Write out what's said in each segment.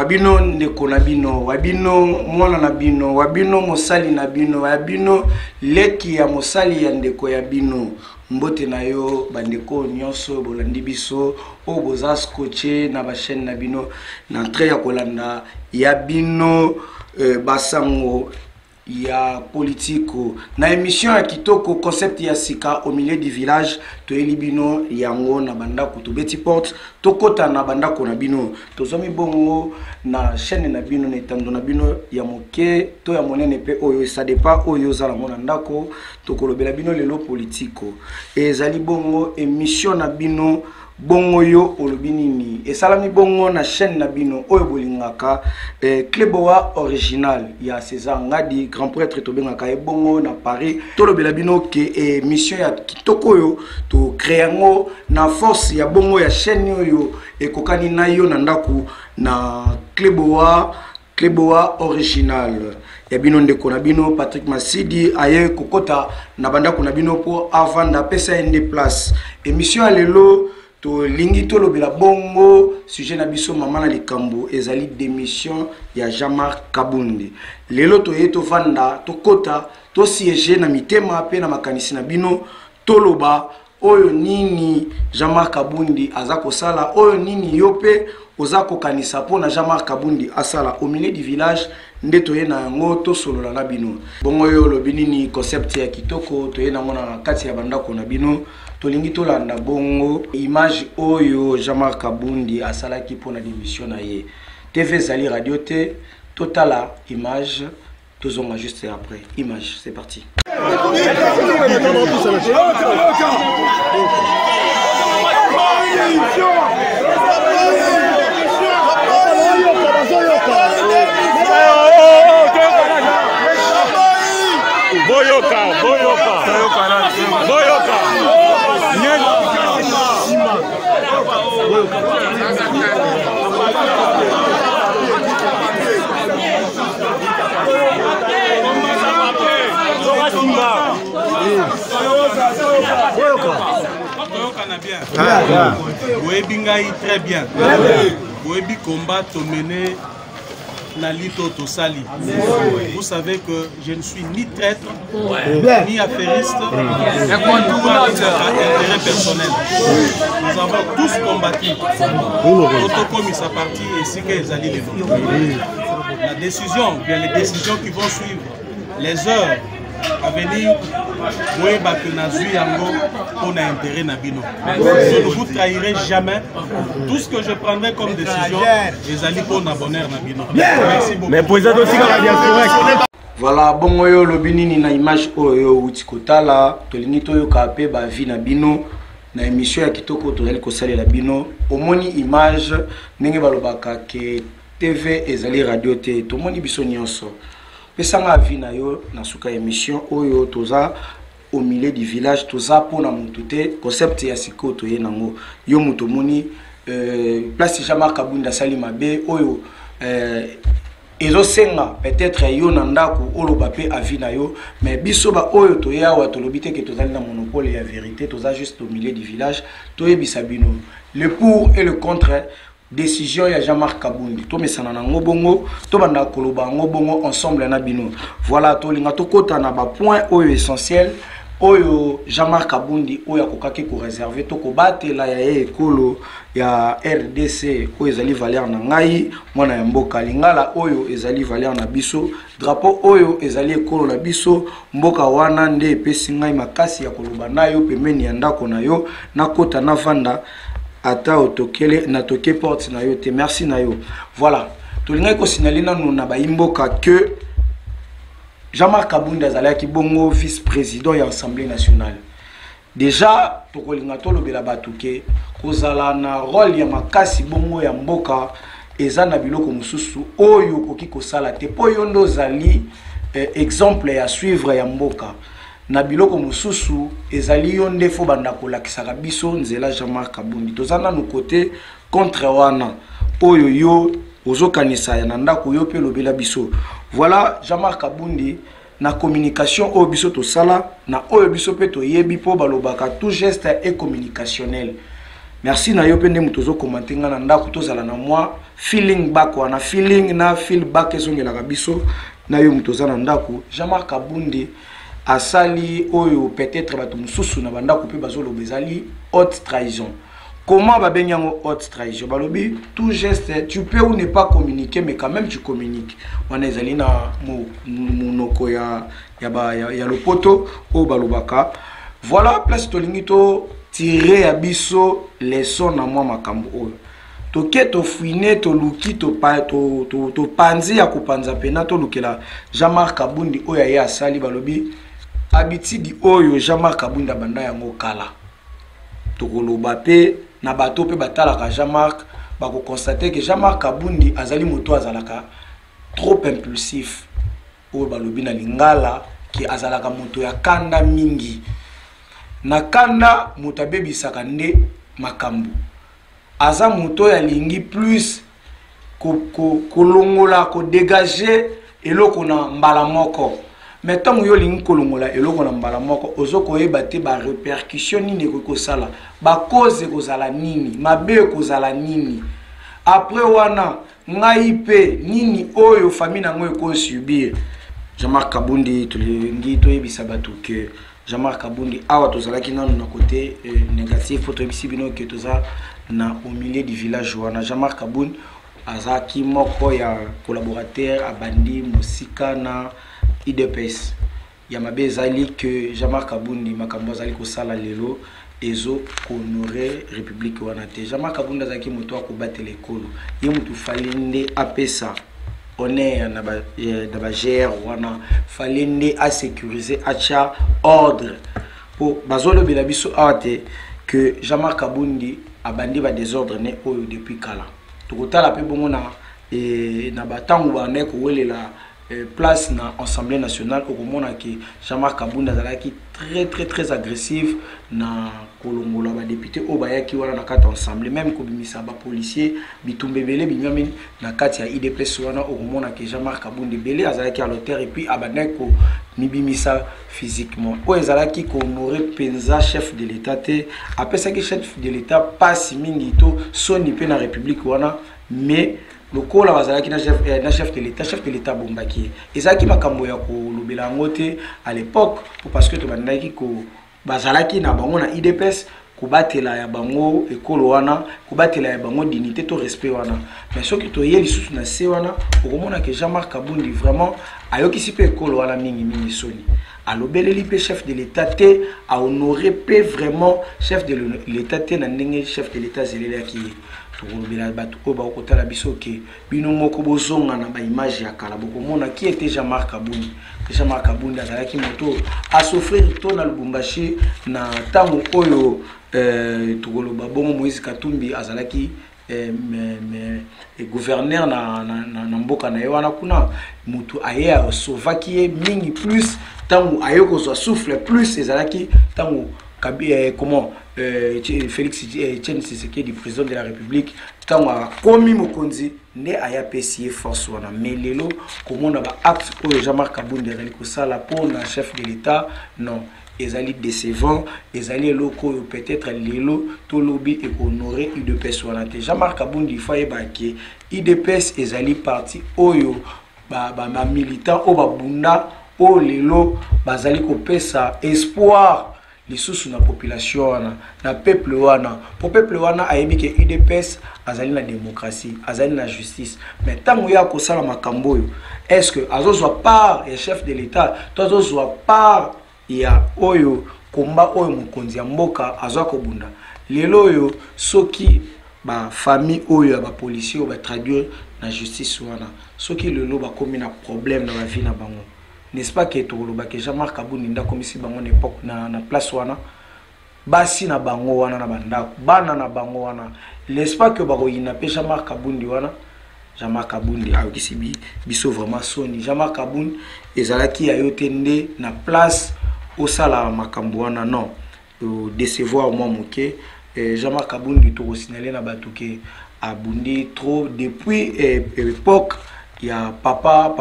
Bino ndeko na bino, wa bino mwana na bino, wa bino mosali na bino, wa bino leki ya mosali ya ndeko ya bino. Mbote na yo bandeko nyonso bolandi biso oyo boza scotché na ba chaîne na bino na entrée ya kolanda ya bino basango ya politiko na émission ya kitoko, concept ya sika, Au milieu du village. Toyeli bino yango na bandako, tobeti porte, tokɔta na bandako na bino, tozwami bongo na chaîne na bino, na etando na bino ya moke to ya monene mpe oyo ça dépend oyo oza nango na ndako. Tokolobela bino lelo politiko, ezali bongo émission na bino Bongo yo olobi nini. Esalami bongo na chaîne na bino oyo bolingaka, Cleboa Original ya César Ngadi, grand prêtre tobengaka ye bongo na Paris. Tolobela bino ke émission ya kitoko oyo tocrée yango na force ya bongo ya chaîne oyo ekokani na yo na ndako na Cleboa, Cleboa Original ya bino. Ndeko na bino Patrick Masidi aye kokota na bandako na bino mpo avanda, apesa ye nde place. Émission ya lelo, tolingi tolobela bongo sujet na biso mama na likambo ezali démission ya Jean-Marc Kabundi. Lelo toye tovanda, tokota, tosiéger na mitema mpe na makanisi na bino, toloba oyo nini Jean-Marc Kabundi aza kosala, oyo nini yo mpe oza kokanisa mpona Jean-Marc Kabundi asala. Au milieu du village nde toye na yango, tosolola na bino. Bongo oyo olobi nini? Concept ya kitoko toye nango na kati ya bandako na bino. Tolingi tolanda bongo image oyo Jean-Marc Kabundi asalaki mpona démission na ye. TV ezali radio te, totala image, tozonga juste après image. C'est parti. Boyoka, boyoka, boyoka. Toyokana bien, boyebi ngai très bien, boyebi combat tomene na lito tosali. Vous savez que je ne suis ni traître ni affairiste ni intérêt personnel. Nous avons tous combattu totokomisa parti esika ezali lelo. La décision, bien les décisions qui vont suivre les heures à venir, boyeba ke nazwi yango mpo na intérêt na bino. Je ne vous trahirai jamais. Tout ce que je prendrai comme décision ezali mpo na bonheur na bino. Merci beaucoup. Mais président, totikaka diaspora. Voilà. Bongo oyo olobi nini na image oyo outi kotala? Tolingi toyoka mpe baavis na bino na émission ya kitoko tozali kosalela bino. Omoni image, ndenge balobaka ke TV ezali radio te, tomoni biso nyonso. Pesanga avis na yo na suka ya émission oyo. Toza au milieu du village, toza mpona motu te. Concept ya sikoyo toye nango, yo moto omoni place Jean-Marc Kabund asali mabe oyo ezosenga peut-être yo na ndako oloba mpe avis na yo. Mais biso baoyo toye awa, tolobi te ke tozali na monopole ya vérité. Toza juste au milieu du village, toyebisa bino le pour et le contre décision ya Jean-Marc Kabundi. Tomesana nango bongo, tobanda koloba yango bongo ensemble na bino. Voilà, tolinga tokɔta na bapoint oyo essentiel oyo Jean-Marc Kabundi oyo akokaki koréserver to kobatela ya ye ekolo ya RDC, oyo ezali valeur na ngai mwana ya mboka lingala, oyo ezali valeur na biso, drapeau oyo ezali ekolo na biso mboka wana nde epesi ngai makasi ya koloba na yo pembeni ya ndako na yo, nakota, navanda, ata otokele natoke porte na yo te. Merci na yo. Voilà, tolingaki kosignaler nanu na bayimboka que Jean-Marc Kabund azalaki bongo vice-président ya Assemblée nationale. Déjà tokolinga tolobela bato ke kozala na rôle ya makasi bongo ya mboka eza na biloko mosusu oyo okoki kosala te, mpo yo nde ozali exemple ya suivre ya mboka. Na biloko mosusu ezali yo nde fo banda kolakisaka biso nzela. Jean-Marc Kabundi, toza nanu kote contre wana oyo yo ozokanisa ya na ndako, yo mpe lobela biso. Voilà, Jean-Marc Kabundi, na communication oyo biso tosala na oyo biso mpe toyebi, mpo balobaka tout geste est communicationnel. Merci na yo mpe nde moto ozocommenter ngai na ndako, tozala na mwa Feeling back wana, feeling na feel back ezongelaka biso na yo moto oza na ndako. Jean-Marc Kabundi asali oyo peut-être bato mosusu na bandako mpe bazoloba ezali haute trahison. Comment babengi yango haute trahison? Balobi tout geste, tu peux ou ne pas communiquer, mais quand même tu communiques. Wana ezali na monoko ya lopoto oyo balobaka. Voilà place tolingi to tire ya biso leçon na mwa makambo oyo. Toke tofouiner, toluki, topanzi ya kopanza pena, tolukela Jean-Marc Kabundi oyo aye asali. Balobi habitude oyo Jean-Marc Kabundi abanda yango kala. Tokoloba mpe na bato mpe batalaka Jean-Marc, bakoconstater ke Jean-Marc Kabundi azali moto azalaka trop impulsif, oyo balobi na lingala ke azalaka moto ya kanda mingi. Na kanda, moto abebisaka nde makambo. Aza moto oyo alingi plus kolongola, kodégager eloko na mbala moko. Mais ntango yo olingi kolongola eloko na mbala moko, ozo koyeba te barépercussion nini ekoki kosala, bacause ekozala nini, mabe ekozala nini après wana, ngai mpe nini oyo famille nango ekosubir. Jean-Marc Kabundi, tolingi toyebisa bato ke Jean-Marc Kabundi, awa tozalaki nanu na côté négatif po toyebisi bino ke toza na au milieu du village wana. Jean-Marc Kabundi azalaki moko ya collaborateur, abandi mosika na UDPS. Ya mabe ezali ke Jean-Marc Kabundi, makambo azali kosala lelo ezokohonorer république wana te. Jean-Marc Kabundi azalaki moto akobatela ekolo. Ye motu fallait nde apesa honneur na bagr wana, fallait nde asécuriser, atya ordre, mpo bazolobela biso awa te que Jean-Marc Kabundi abandi badésordre ne oyo depuis kala. Tokotala mpe bongo na batango bandaki kowelela place na Assemblée nationale, okomona ke Jean-Marc Kabund azalaki très très très agressif na kolongola badéputé oyo bayaki wana na kati ya assemblée, même kobimisa bapolicier. Bitumba ebele binywami na kati ya UDPS wana. Okomona ke Jean-Marc Kabund ebele azalaki à l'auteur et puis abandaki komibimisa physiquement, oyo ezalaki kohonorer mpenza chef de l'État te. Apesaki chef de l'État mpasi mingi to soni mpe na république wana. Mais lokola bazalaki na chef de l'État, chef de l'État abombaki ye. Ezalaki makambo ya kolobela yango te à l'époque, po parce que tobandaki ko bazalaki na bango na UDPS kobatela ya bango ekolo wana, kobatela ya bango dignité to respect wana. Mais soki toye lisusu na se wana, okomona ke Jean-Marc Kabundi vraiment ayokisi mpe ekolo wana mingimingi soni. Alobeleli mpe chef de l'État te, ahonorer mpe vraiment chef de l'État te na ndenge chef de l'État azelelaki ye. Tokolobela bato oyo bakokotala biso ke bino moko bozonga na baimage ya kala, bokomona qui était Jean-Marc Kabundi. Jean-Marc Kabundi azalaki moto asouffrir to na Lubumbashi na ntango oyo tokoloba bongo Moïse Katumbi azalaki gouverneur na mboka na ye wana kuna. Motu aye asovaki ye mingi plus ntango aye kozwa souffle plus ezalaki ntango comment Félix Etienne Tshisekedi, président de la République, ntango akomi mokonzi, nde aya apesi ye force wana. Mais lelo komona baacte oyo Jean-Marc Kabundi azali kosala mpona chef de l'État, non, ezali décevant. Ezali eloko oyo peut-être lelo tolobi ekohonorer UDPS wana te. Jean-Marc Kabundi, il faut ayeba ke UDPS ezali parti oyo bamilitant oyo babunda, oyo lelo bazali kopesa espoir lisusu na population wana, na peuple wana, po peuple wana ayebi ke UDPS azali na démocratie, azali na justice. Mais ntango ye akosala makambo oyo, est ce que azozwa part ya chef de l'État to azozwa part ya oyo komba oyo mokonzi ya mboka azwa kobunda lelo oyo? Soki bafamille oyo ya bapolicier oyo batraduire na justice wana, soki lelo bakomi na problème na bavie na bango, n'est-ce pas ke tokoloba ke Jean-Marc Kabundi nde akomisi bango na époque na place wana, basi na bango wana na bandako, bana na bango wana, n'est-ce pas ke bakoyina mpe Jean-Marc Kabundi wana? Jean-Marc Kabundi ayokisi biso vraiment soni. Jean-Marc Kabundi, ezalaki ya yo te nde na place osala makambo wana. Non, décevoir mwa moke Jean-Marc Kabundi. Tokosignaler na bato ke abundi trop depuis époque ya papa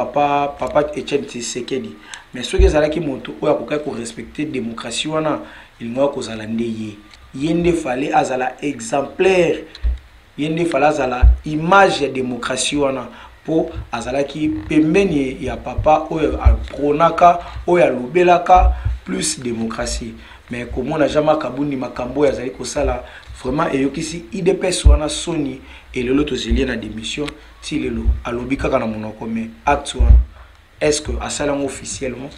Etienne Tshisekedi. Mais soki ezalaki moto oyo akokaki korespecter démocratie wana, elingaka kozala nde ye. Ye nde fallait azala exemplaire. Ye nde fallait azala image ya démocratie wana, mpo azalaki pembeni ya papa oyo apronaka, oyo alobelaka plus démocratie. Mais komona Jean-Marc Kabundi, makambo oyo azali kosala, vraiment eyokisi UDPS wana soni. Elelo tozeli na démission, ti lelo alobi kaka na monoko, mais acte wana, est ce que asali yango officiellement?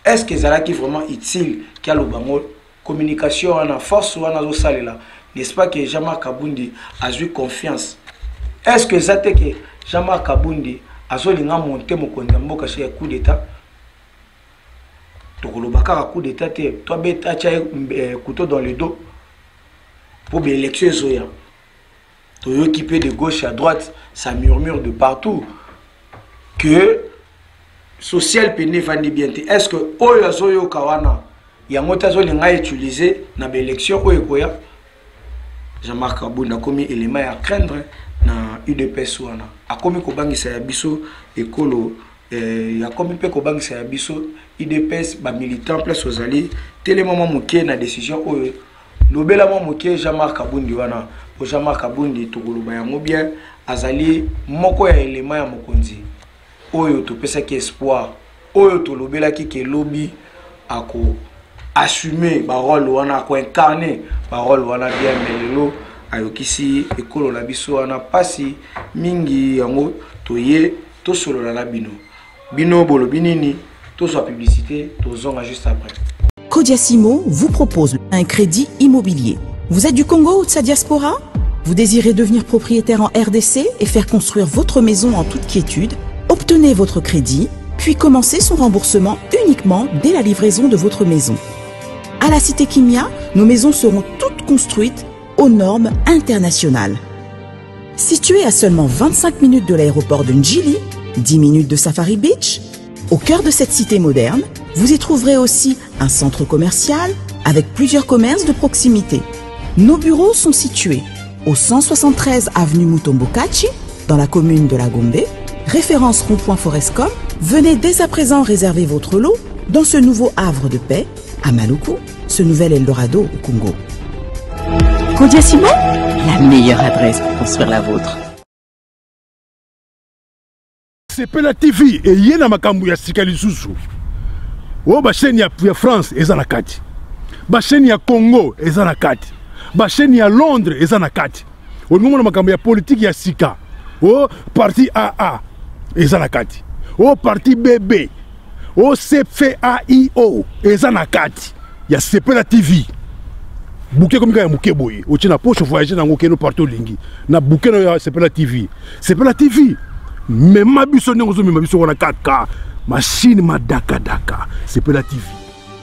Est ce que ezalaki vraiment utile ki aloba yango? Communication wana, force wana azosalela, n'est-ce pas que Jean-Marc Kabundi azwi confiance? Est ce que eza te ke Jean-Marc Kabundi azolinga monte mokonzi ya mboka so ya coup d'état? Tokoloba kaka coup d'état te, to abeta, atya ye couteau dans le dos mpo baélection ezoya. Toyoki mpe de gauche à droite, ça murmure de partout que social pene efandi bien te. Est ce que oyo azoyoka wana yango te azolinga utiliser na baélection oyo ekoya? Jean-Marc Kabund akomi élément ya craindre na UDPS wana, akomi kobangisa ya biso ekolo, akomi mpe kobangisa ya biso UDPS bamilitant. Place ozali, telema mwa moke na décision oyo, lobela mwa moke Jean-Marc Kabundi wana, po Jean-Marc Kabundi, tokoloba yango bien, azali moko ya élément ya mokonzi oyo topesaki espoir, oyo tolobelaki ke lobi ako assumer barole wana, akoincarne barole wana bien. Mais lelo ayokisi ekolo na biso wana mpasi mingi. Yango toye tosolola na bino. Bino bolobi nini? Tozwa publicité, tozonga juste après. Kodiasimo vous propose un crédit immobilier. Vous êtes du Congo ou de sa diaspora? Vous désirez devenir propriétaire en RDC et faire construire votre maison en toute quiétude? Obtenez votre crédit, puis commencez son remboursement uniquement dès la livraison de votre maison. À la Cité Kimia, nos maisons seront toutes construites aux normes internationales. Située à seulement 25 minutes de l'aéroport de Ndjili, 10 minutes de Safari Beach, au cœur de cette cité moderne, vous y trouverez aussi un centre commercial avec plusieurs commerces de proximité. Nos bureaux sont situés au 173 avenue Mutombo Kachi, dans la commune de la Gombe, référence rond-point Forescom. Venez dès à présent réserver votre lot dans ce nouveau havre de paix à Maluku, ce nouvel Eldorado au Congo. Kodia Simon, la meilleure adresse pour construire la vôtre. Sepela TV eye na makambo ya sika lisusu. Oyo bachaîne ya France eza na kati, bachaîne ya Congo eza na kati, bachaîne ya Londres eza na kati. Olingi omona makambo ya politike ya sika, o parti AA eza na kati, o parti BB, o CFAIO eza na kati ya Sepela TV. Bouquet ekomi kaka ya moke boye, otie na poche, voyage nango, okende partout olingi na bouquet na yo ya Sepela TV. Sepela TV, mema biso ndenge ozomema biso wana kaka machine madakadaka. Sepela TV.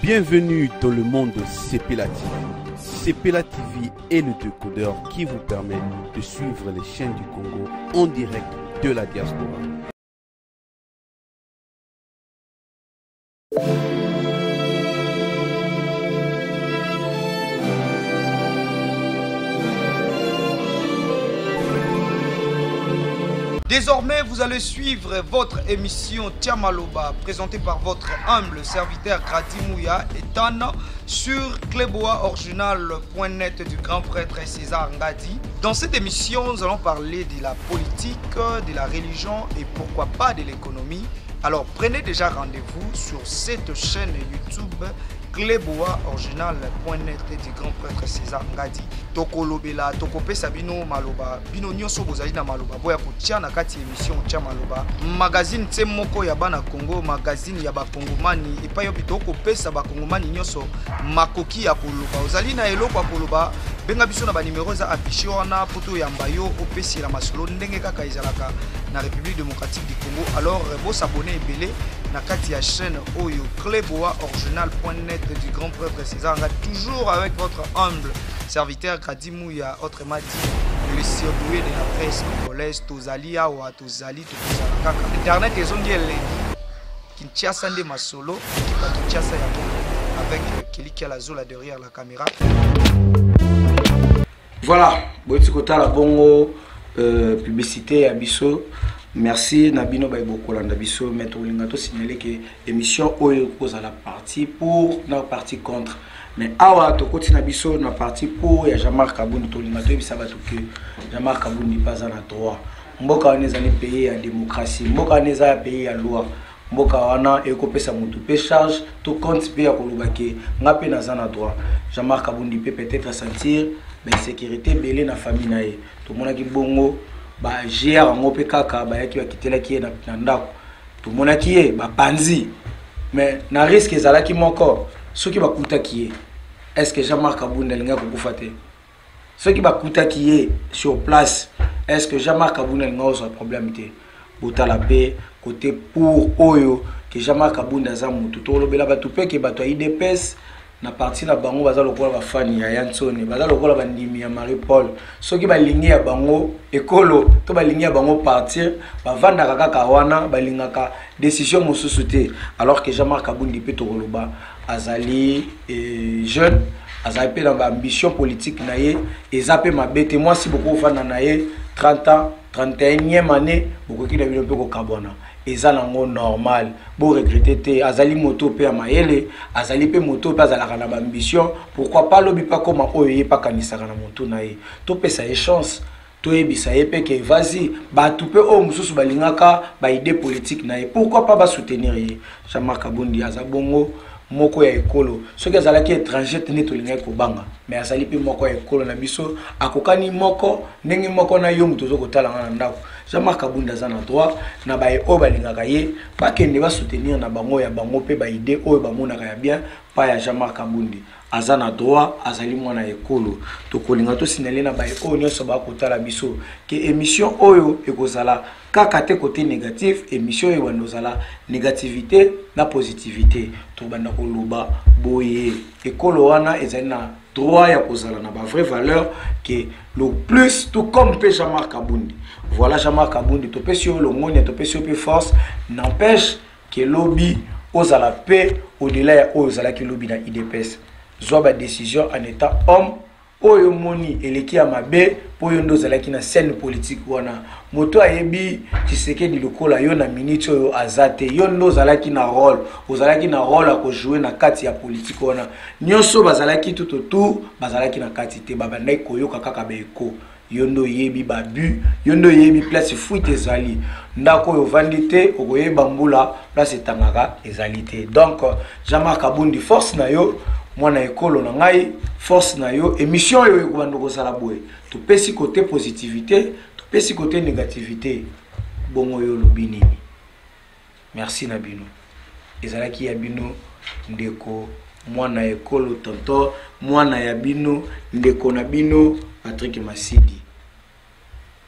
Bienvenue dans le monde de Sepela TV. Sepela TV est le décodeur qui vous permet de suivre les chaînes du Congo en direct de la diaspora. Désormais, vous allez suivre votre émission Tiamaloba, présentée par votre humble serviteur Grady Mouya et Tan sur cleboaoriginal.net du grand prêtre César Ngadi. Dans cette émission, nous allons parler de la politique, de la religion et pourquoi pas de l'économie. Alors prenez déjà rendez-vous sur cette chaîne YouTube cleboaoriginal.net du grand prêtre César Ngadi. Tokolobela, tokopesa bino maloba, bino nyonso bozali na maloba boya kotia na kati émission Tia Maloba, magazine tse moko ya bana Congo, magazine ya bakongomani epai yopi tokopesa bakongomani nyonso makoki ya koloba. Ozali na eloko ya koloba, benga biso na banimero eza affiché wana po toyamba yo, opesela masolo ndenge kaka ezalaka na République démocratique du Congo. Alors bosabone ebele na kati ya chaîne oyo cleboaoriginal.net du grand prêtre César Ngadi, toujours avec votre humble serviteur Grady Mouya, autrement dit le surdoué de la presse congolaise. Tozali awa, tozali, tokozala kaka. Internet ezongi elengi. Kinshasa nde masolo, ekipa Kinshasa yango avec Kelly Kialazola derrière la caméra. Voilà, boyeti kotala bongo publicité ya biso. Merci na bino baye bokolanda biso. Mais tokolinga tosignale ke émission oyo ekozala parti pour na parti contre. Mais awa tokoti na biso na parti pour ya Jean-Marc Kabund. Tolinga toyebisa bato ke Jean-Marc Kabund mpe aza na droit. Mboka wana ezali pays ya démocratie, mboka wana eza ya pays ya loi. Mboka wana ekopesa motu mpe charge to compte mpe ya koloba ke nga mpe naza na droit. Jean-Marc Kabundi mpe peut-être sentir bainsécurité ebele na famille na ye. Tomonaki bongo ba GR yango mpe kaka bayaki bakitelaki ye na ndako, tomonaki ye bapanzi, mais na risque ezalaki moko soki bakutaki ye. Est ce que Jean-Marc Kabund alingaki kokufa te soki bakutaki ye sur place? Est ce que Jean-Marc Kabund alingaki kozwa problème te? Botala mpe côté pour oyo ke Jean-Marc Kabund aza motu. Tolobela bato mpe ke bato ya UDPS na parti na bango baza lokola bafani ya Yansoni, baza lokola bandimi ya Marie Paul. Soki balingi ya bango ekolo to balingi ya bango partir, bavandaka kaka wana, balingaka décision mosusu te. Alors que Jean-Marc Kabundi mpe tokoloba azali jeune, azali mpe na baambition politique na ye, eza mpe mabe te. Mwasi bokovanda na ye 30 ans, 31e année, bokoki na bino mpe kokabwana, eza nango normal, boregretter te. Azali moto mpe ya mayele, azali mpe moto mpe azalaka na baambition. Pourquoi pas lobi mpe akoma oyo ye mpe akanisaka na motu na ye? Topesa ye chance, toyebisa ye mpe ke vas-y. Bato mpe oyo mosusu balingaka baidée politique na ye, pourquoi pas basoutenir ye? Jean-Marc Kabundi aza bongo moko ya ekolo. Soki azalaki étranger te nde tolingaki kobanga, mais azali mpe moko ya ekolo na biso, akokani moko ndenge moko na yo moto oza kotala nga na ndako. Jean-Marc Kabund aza na droit na baye oyo balingaka ye bakende basoutenir na bango ya bango mpe baidée oyo bamonaka ya bien pa ya Jean-Marc Kabundi. Aza na droit, azali mwana ekolo. Tokolinga tosignaler na baye oyo nyonso bakotala biso ke émission oyo ekozala kaka te côté négatif. Émission oyo ebanda ozala négativité na positivité. Tobanda koloba boye, ekolo wana ezali na droit ya kozala na bavrai valeur ke le plus, tout comme mpe Jean-Marc Kabundi. Voilà, Jean-Marc Kabundi, topesi yo longonia, topesi yo mpe force. N'empêche ke lobi ozala mpe au-delà ya oyo ozalaki lobi na UDPS. Zwa badécision en étant homme. Oyo omoni eleki ya mabe, mpo oyo nde ozalaki na scène politique wana, moto ayebi Tshisekedi lokola yo na minute oyo aza te. Yo nde ozalaki na rôle, ozalaki na rôle ya kojouer na kati ya politike wana. Nyonso bazalaki tout autour bazalaki na kati te, babandaki koyoka kaka baeko. Yo nde oyebi babu, yo nde oyebi place fuite ezali. Ndako oyo ovandi te, okoyeba mbula place etangaka ezali te. Donc Jean-Marc Abundi, force na yo, mwana ekolo na ngai, force na yo. Émission oyo ekobanda kozala boye: topesi côté positivité, topesi côté négativité. Bongo oyo olobi nini? Merci na bino. Ezalaki ya bino ndeko mwana ekolo, tonton mwana ya bino, ndeko na bino Patrick Masidi.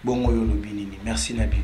Bongo oyo olobi nini? Merci na bino.